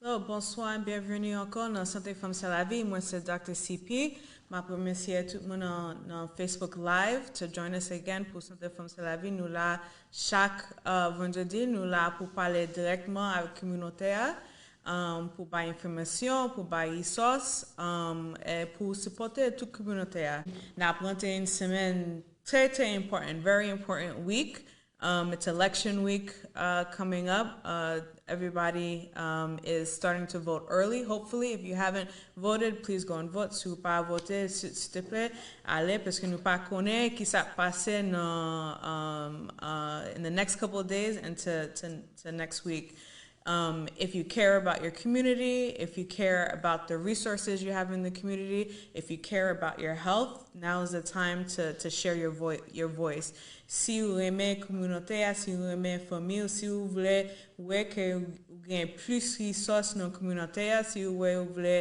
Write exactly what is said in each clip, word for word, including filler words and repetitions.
Hello, bonswa, byenveni ankò nan Sante Fanm Se Lavi. Mwen se Doktè C P. M ap remèsye tout moun nan, nan Facebook Live to join us again pou Sante Fanm Se Lavi. Nou la chak uh, vandredi, nou la pou pale dirèkteman avèk kominote a, um, pou bay enfòmasyon, pou bay risòs, um, e pou sipòte tout kominote a. N ap rantre yon semèn trè, trè important, very important week. Um, it's election week uh, coming up. Uh, everybody um, is starting to vote early. Hopefully, if you haven't voted, please go and vote. Si w pa vote, si, s'il te plaît, ale, paske nou pa konnen ki sa k pase nan, um, uh, in the next couple of days and to, to, to next week. Um, if you care about your community, if you care about the resources you have in the community, if you care about your health, now is the time to, to share your, vo- your voice. Si w renmen kominote a, si w renmen fanmi w, si w vle wè ke w gen plis risòs nan kominote a, si w wè w vle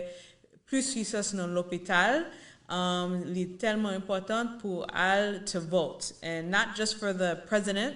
plis risòs nan lopital, um, li tèlman enpòtan pou al to vote. And not just for the president,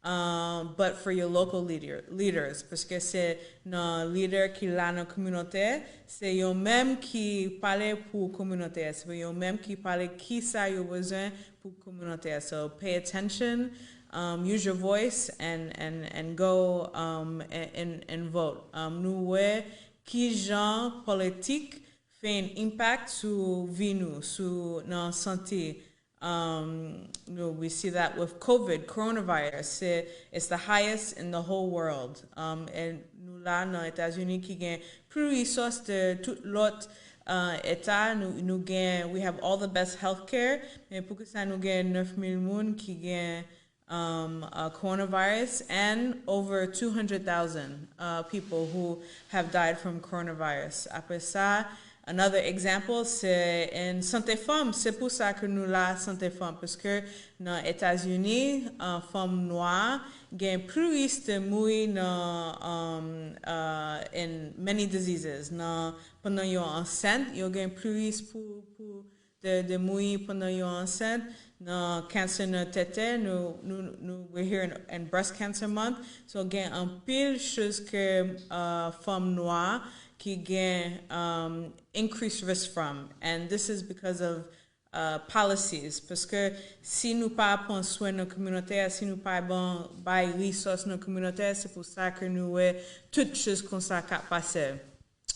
um, but for your local leader, leaders. Paske se nan lidè ki la nan kominote, se yo menm ki pale pou kominote, se yo menm ki pale ki sa yo bezwen pou kominote. So pay attention, um, use your voice and, and, and go um, and, and, and vote. Um, nou wè ki jan politik fè yon impact sou vi nou, sou nan sante. Um, you know, we see that with COVID, coronavirus, se, it's the highest in the whole world. Um, e nou la nan Etazini ki gen plis risòs de tout lòt uh, eta, nou, nou gen, we have all the best healthcare, men poukisa nou gen nèf mil moun ki gen um, uh, coronavirus and over two hundred thousand uh, people who have died from coronavirus. Apre sa, another example, se en sante fanm. Se pou sa ke nou la sante fanm, paske nan Etazini, uh, fanm nwa gen plis ris de mouri nan um, uh, in many diseases. Nan, pandan yo ansent, yo gen plis ris pou, pou de, de mouri pandan yo ansent, nan cancer nan tete, nou, nou, nou, we're here in, in Breast Cancer Month. So gen anpil choz ke uh, fanm nwa ki gen um, increased risk from. And this is because of uh, policies. Paske si nou pa pran swen nan kominote a, si nou pa ban bay risòs nan kominote a, se pou sa ke nou wè tout choz konsa ka pase.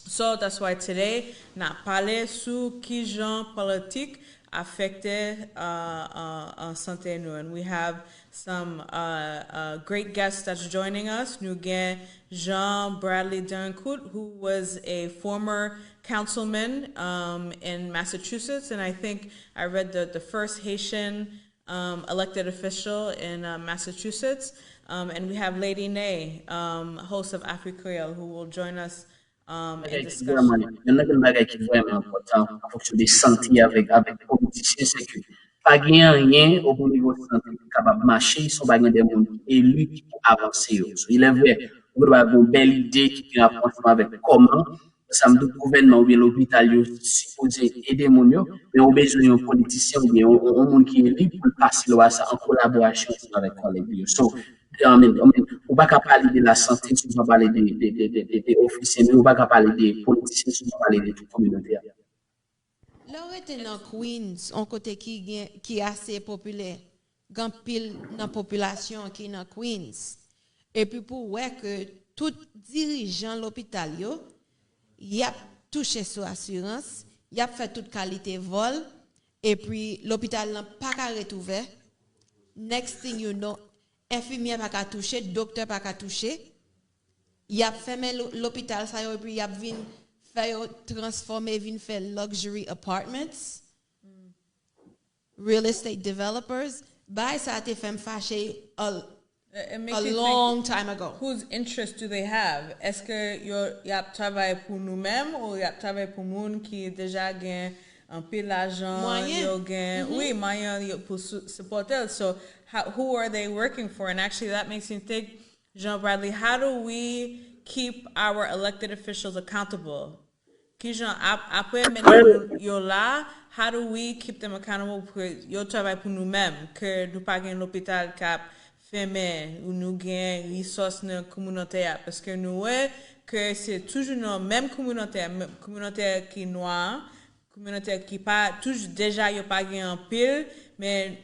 So that's why today n ap pale sou kijan politik afekte uh, uh, uh, sante nou. And we have some uh, uh, great guests that's joining us. Nou gen Jean Bradley Derncourt, who was a former councilman um, in Massachusetts, and I think I read the, the first Haitian um, elected official in uh, Massachusetts. Um, and we have Lady Nay, um, host of Afri Creole, who will join us um, and discuss. Yon nan bagay ki vrèman enpòtan an fonksyon de sante avèk avèk politisyen, se ke pa gen anyen o nivo sante ki kapab mache si w pa gen de moun ki eli ki pou avanse yo. So, il est vrai, ou gen dwa gen yon bèl ide ki gen rapò ansanm avèk kòman sa m di w, gouvènman oubyen lopital yo sipoze ede moun yo, men ou bezwen yon politisyen oubyen yon, yon moun ki eli pou l pase lwa sa an kolaborasyon ansanm avèk kòlèg li yo. So, I mean, I mean, ou pa ka pale de lasante si w pa pale de, de, de, de, de, de ofisye, men ou pa ka pale de politisyen si w pa pale de tout kominote a. Lè w rete nan Queens, yon kote ki gen ki ase popilè, gen anpil nan popilasyon an ki nan Queens, epi pou w wè ke tout dirijan lopital yo, y ap touche sou asirans, y ap fè tout kalite vòl, epi lopital lan pa ka ret ouvè. Next thing you know, enfimyè pa ka touche, doktè pa ka touche. Y ap fèmen lopital sa yo epi y ap vin fè yo transfòme vin fè luxury apartments. Real estate developers. Bagay sa te fè m fache a, a long time ago. Whose interest do they have? Èske yo y ap travay pou nou menm ou y ap travay pou moun ki deja gen anpil lajan, yo gen, wi, mwayen pou sipòte l. So, how, who are they working for? And actually, that makes me think, Jean Bradley, how do we keep our elected officials accountable? Kijan, apre men yo la, how do we keep them accountable pou yo travay pou nou menm, ke nou pa gen lopital k ap fèmen, ou nou gen risòs nan kominote a, paske nou wè ke se toujou nan menm kominote, menm kominote ki nwa, kominote ki pa toujou, deja yo pa gen anpil, men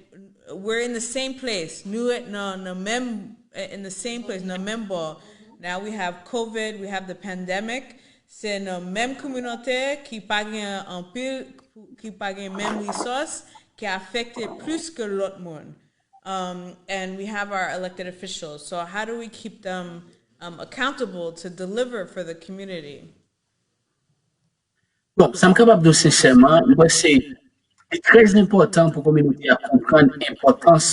we're in the same place. Nou ret nan, nan menm, in the same place, nan menm bò. Now we have covid, we have the pandemic. Se nan menm kominote ki pa gen anpil, ki pa gen menm resource, ki afekte plis ke lòt moun. Um, and we have our elected officials. So how do we keep them um, accountable to deliver for the community? Bon, sa m kapab di w sensèman, m panse li trè enpòtan pou kominote a konprann enpòtans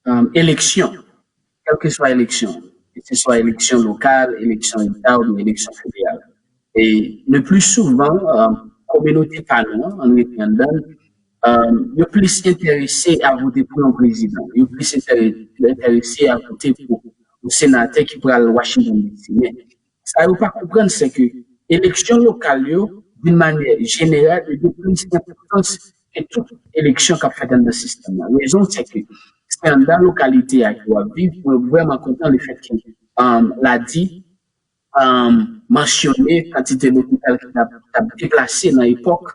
um, eleksyon, kèlkeswa eleksyon, keseswa eleksyon lokal, eleksyon eta oubyen eleksyon federal. E le pli souvan, um, kominote pa nou an, ann rete anndan l, um, yo plis enterese a vote pou yon prezidan, yo plis enterese a vote pou yon senatè ki pral Washington D C. Men sa yo pa konprann se ke eleksyon lokal yo, d'une manière générale, yo gen plis enpòtans ke tout eleksyon k ap fèt anndan sistèm nan. Rezon se ke se anndan lokalite a ke w ap viv. Mwen vrèman kontan lefètke um, l a di, um, mansyone kantite lopital ki t ap deplase nan epòk,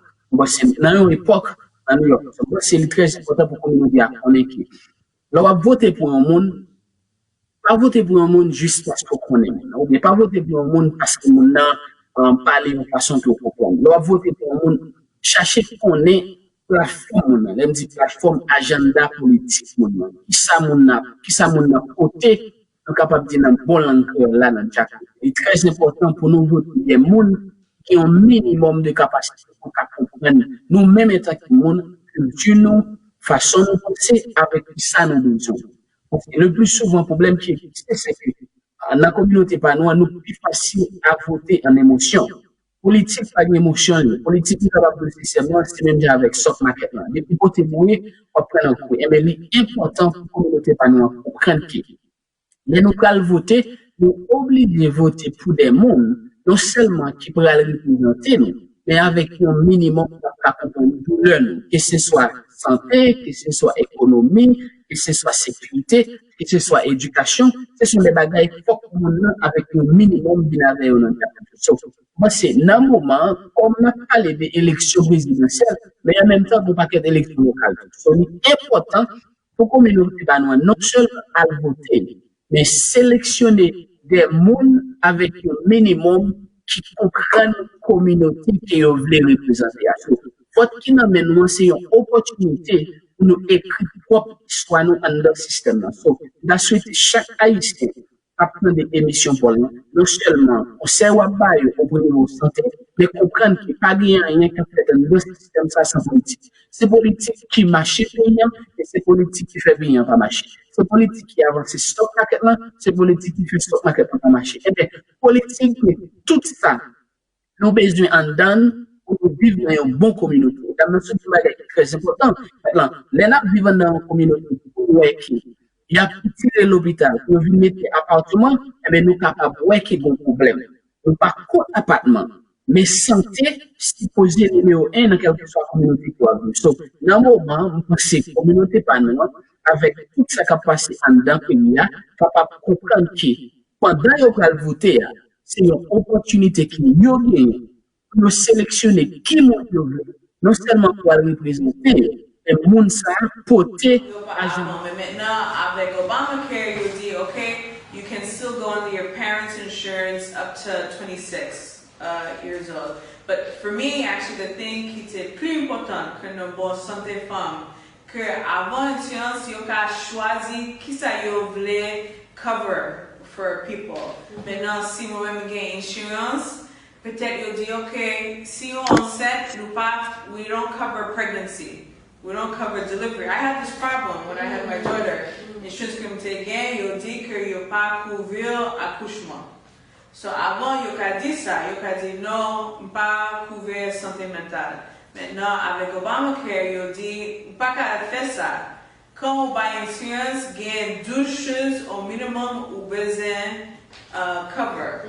nan yon epòk nan New York. Mwen panse li trè enpòtan pou kominote a konnen ke lè w ap vote pou yon moun, pa vote pou yon moun jis paske w konnen moun nan, oubyen pa vote pou yon moun paske moun nan um, pale yon fason ke w konprann. Lè w ap vote pou yon moun, chache konnen platfòm moun nan. Lè m di platfòm, ajanda politik moun nan. Kisa moun nan, kisa moun nan pote, nou kapab di nan bon lang kreyòl la, nan djak. Li trè enpòtan pou nou vote de moun ki gen yon minimòm de kapasite pou ka konprann nou menm antanke moun, kilti nou, fason nou panse, avèk kisa nou bezwen. Paske le pli souvan pwoblèm ki egziste se ke nan kominote pa nou an, nou pi fasil a vote an emosyon. Politik pa gen emosyon li. Politik nou kapab di w sensèman, se menm jan avèk stock market lan. Depi kote w ye, w ap pran nan kou. Enben li enpòtan pou kominote pa nou an konprann ke lè nou pral vote, nou oblije vote pou de moun, non sèlman ki pral reprezante nou, men avèk yon minimòm k ap ka konprann doulè nou, keseswa sante, keseswa ekonomi, keseswa sekirite, keseswa edikasyon, se sou de bagay fòk moun nan avèk yon minimòm vin avè yo nan djak. So, mwen se nan moman an, kòm n ap pale de eleksyon prezidansyèl, men an menm tan gen yon pakèt eleksyon lokal tou. So, li enpòtan pou kominote pa nou an non sèlman al vote, men seleksyone de moun avèk yon minimòm ki konprann kominote ke yo vle reprezante a. So, vòt ki nan men nou an se yon opòtinite pou nou ekri pwòp istwa nou anndan sistèm nan. So, m ta swete chak Ayisyen k ap tande emisyon pa w lan, non sèlman konsèy w ap ba yo o nivo sante, men konprann ke pa gen anyen k ap fèt anndan sistèm sa a san politik. Se politik ki mache peyi an, e se politik ki fè peyi an pa mache. Se politik ki avanse stock market lan, se politik ki fè stock market lan pa mache. Enben, politik se tout sa nou bezwen anndan n pou nou viv nan yon bon kominote. Medam, nan sou yon bagay ki trè enpòtan. Mentnan, lè n ap viv anndan yon kominote, pou nou wè ke y ap retire lopital, pou yo vin mete apatman, enben nou kapab wè ke gen yon pwoblèm. Nou pa kont apatman, men sante sipoze nimewo en nan kèlkeswa kominote ke w ap viv. So, nan moman an, m panse kominote pa nou an, avèk tout sa k ap pase anndan peyi a, kapab konprann ke pandan yo pral vote a, se yon opòtinite ke yo genyen pou yo seleksyone ki moun yo vle, non sèlman pou al reprezante yo, men moun sa a pote ajan. Men mentnan, avèk Obamacare, yo di, okay, you can still go under your parents' insurance up to twenty-six uh, years old. But for me, actually, the thing ki te pli enpòtan ke nan bò sante fanm, ke avan ensurans, yo ka chwazi kisa yo vle cover for people. Mentnan, si mwen menm gen insurance, petèt yo di, okay, si yo ansent, nou pa, we don't cover pregnancy. We don't cover delivery. I had this problem when I had my daughter. Insurance ke m te gen, yo di ke yo pa kouvri akouchman. So avan, yo ka di sa, yo ka di non, m pa kouvè sante mantal. Mentnan, avèk Obamacare, yo di ou pa ka fè sa. Kan ou bay insurance, gen douz choz o minimum ou bezwen uh, cover,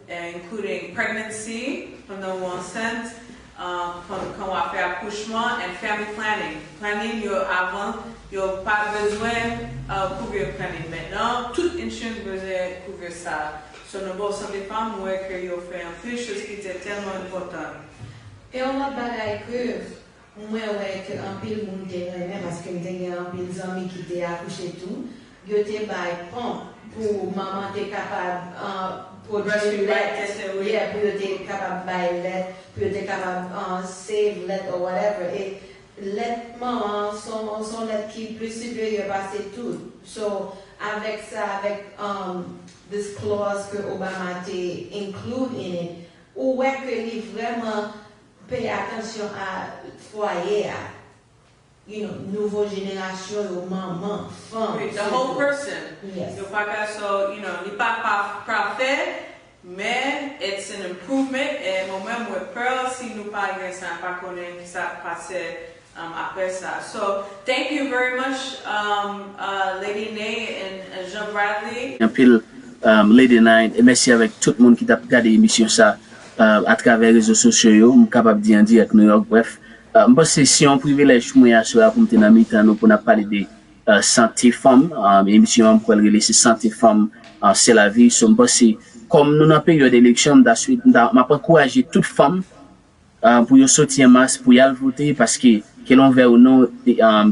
including pregnancy, pandan ou ansent, uh, pandan kan w ap fè akouchman, and family planning. Planning yo avan, yo pa bezwen uh, kouvri planning. Mentnan, tout insurance bezwen kouvri sa. So, nan bò sante fanm, m wè ke yo fè anpil choz ki te tèlman enpòtan. E yon lòt bagay ke mwen wè ke anpil moun te renmen, paske m te gen anpil zanmi ki te akouche tou, yo te bay ponp pou manman te kapab uh, pwodui lèt, yeah, pou yo te kapab bay lèt, pou yo te kapab uh, save lèt or whatever. E lèt manman se yon lèt ki plis siperyè pase tout. So, avèk sa, avèk um, this clause ke Obama te include in it, ou wè ke li vrèman peye atansyon a fwaye a, you know, nouvo jenerasyon yo, manman, fanm. The whole person. Yes. Yo pa ka, so, you know, li pa pafè, men it's an improvement. E mwen menm, mwen pè si nou pa gen sa, pa konnen ki sa pase um, apre sa. So, thank you very much, um, uh, Lady Nay and uh, Jean Bradley. Anpil um, Lady Nine, e mèsi avèk tout moun ki t ap gade emisyon sa uh, atravè rezo sosyo yo, m kapab di an dirèk New York, brèf. Uh, m panse se yon privilèj pou mwen aswè a pou m te nan mitan nou pou n ap pale de uh, sante fanm. Um, emisyon an m kwè l rele se Sante Fanm uh, se lavi. So m panse kòm nou nan peryòd eleksyon, m ta swete, m ta, m ap ankouraje tout fanm pou yo soti an mas pou y al vote, paske ke l on vle ou non,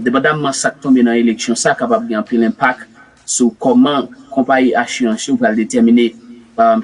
depandamman sa k tonbe nan eleksyon sa kapab gen anpil enpak sou kòman konpayi asirans yo pral detèmine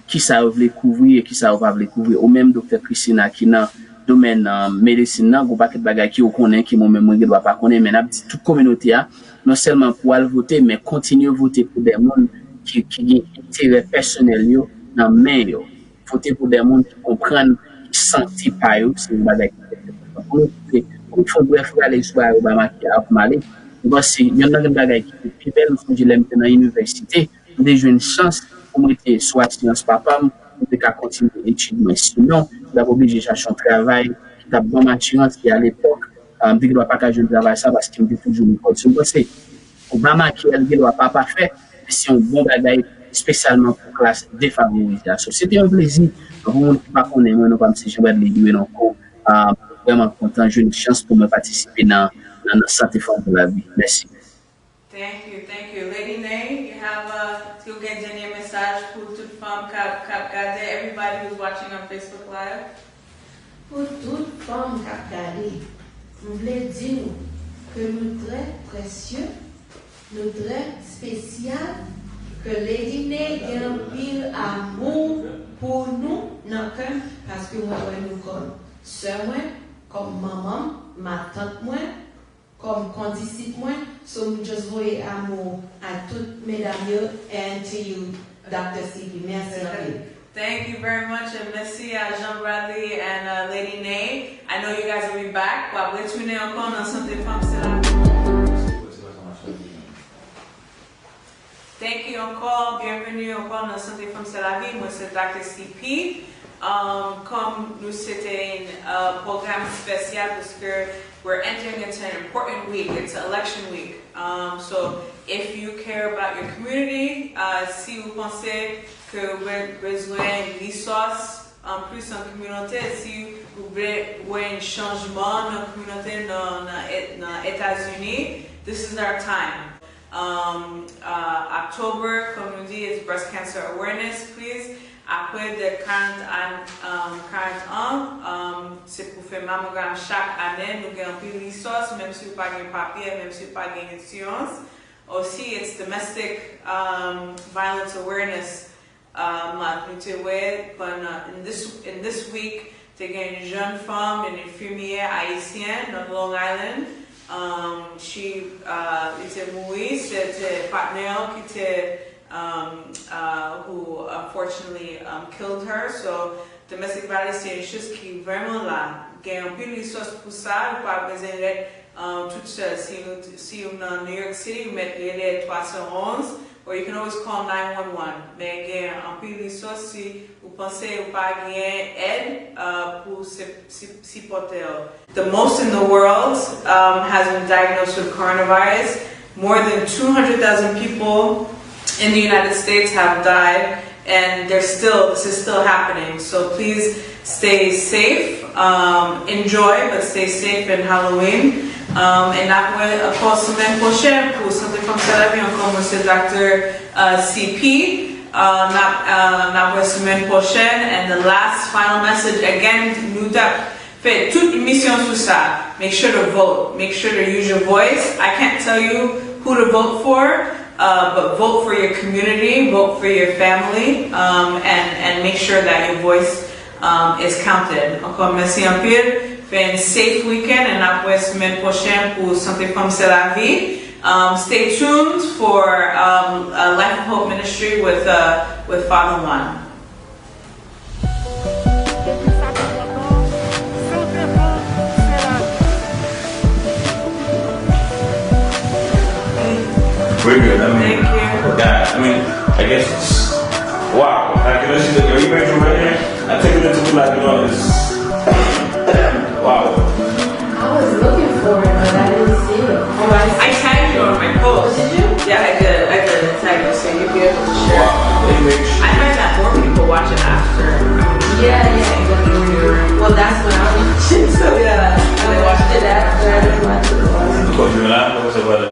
kisa yo vle kouvri e kisa yo pa vle kouvri. Ou menm Doktè Christina ki nan domèn medesin nan, gon pakèt bagay ke w konnen ke mwen menm mwen gen dwa pa konnen, men n ap di tout kominote a, non sèlman pou al vote, men kontinye vote pou de moun ki, ki gen enterè pèsonèl yo nan men yo. Vote pou de moun ki konprann ki sante pa yo se yon bagay ki trè enpòtan pou nou. Pou nou fè yon brèf rale sou bagay Obamacare a pou m ale, m panse yonn nan bagay ki te pi bèl, m sonje lè m te nan inivèsite, m te jwenn chans pou m rete sou asirans papa m pou m te ka kontinye etid mwen. Sinon, m t ap oblije chache yon travay ki t ap ban m asirans ki alepòk, m te gen dwa pa ka jwenn travay sa paske m te toujou lekòl. So m panse Obamacare li gen dwa pa pafè, men se yon bon bagay espesyalman pou klas defavorize a. So, se te yon plezi pou moun ki pa konnen mwen, non pa m se Jean Bradley Dwayne Oncle, uh, mwen vrèman kontan jwenn chans pou mwen patisipe nan, nan, nan Sante Fanm pou Lavi. Mèsi. Thank you, thank you. Lady Nay, you have a, èske w gen dènye mesaj pou tout fanm k ap, k ap gade, everybody who's watching on Facebook Live? Pou tout fanm k ap gade, m vle di nou ke nou trè presye, nou trè espesyal, ke Lady Nay gen anpil amou pou nou nan kè m, paske mwen wè nou kòm sè mwen, kòm manman m, matant mwen, kòm kondisip mwen, so m just voye amou a tout medam yo and to you, Doctor C P. Mèsi anpil. Thank you very much and mèsi a Jean Bradley and uh, Lady Nay. I know you guys will be back. W ap retounen ankò nan Sante Fanm se lavi. Thank you ankò, byenveni ankò nan Sante Fanm se lavi, mwen se Doctor C P. Um, kòm nou se te yon uh, pwogram espesyal, paske we're entering into an important week, it's election week. Um, so, if you care about your community, uh, si ou panse ke ou bezwen resource an plis an kominote, si ou vle wè yon chanjman nan kominote nan, nan, nan Etazini, this is our time. Um, uh, October, kòm nou di, is breast cancer awareness, please. Apre de karant an, um, karant an, um, se pou fè mamogram chak ane. Nou gen anpil resource, menm si ou pa gen papye, menm si ou pa gen insurance. Osi, it's domestic um, violence awareness month. Nou te wè pandan in this, in this week, te gen yon jèn fanm, yon enfimyè ayisyen nan Long Island. Um, she, uh, li te mouri, se te patnè ki te, um, uh, who unfortunately um, killed her. So, domestic violence se yon choz ki vrèman la. Gen anpil resource pou sa, ou pa bezwen ret um, tout sèl. Si ou, si ou nan New York City, ou mèt rele twa san onz, or you can always call nine one one. Men gen anpil resource si ou panse ou pa gen èd uh, pou sipòte w. The most in the world um, has been diagnosed with coronavirus. More than two hundred thousand people in the United States have died, and they're still, this is still happening. So please stay safe, um, enjoy, but stay safe in Halloween. Um, and n ap wè ankò semèn pwochèn pou Sante Fanm se lavi ankò, mwen se Doctor uh, C P. Uh, n ap uh, n ap wè semèn pwochèn. And the last final message again, nou t ap fè tout emisyon sou sa. Make sure to vote. Make sure to use your voice. I can't tell you who to vote for, uh, but vote for your community, vote for your family, um, and, and make sure that your voice um, is counted. Ankò mèsi anpil. Fè yon safe weekend and n ap wè semèn pwochèn pou Sante Fanm Se Lavi. Um, stay tuned for um, uh, Life of Hope Ministry with, uh, with Father Juan. We're good. I mean, Thank you. God, I mean, I guess, wow. Like, you know, she's like, are you ready for wedding? I take it into like, you know, it's, wow. I was looking for it, but I didn't see it. Oh, I I tagged you on my post. Did you? Yeah, I did. I did. I tagged you, so you'd be able to share. Wow. It makes I find that more people watch it after. Yeah, yeah.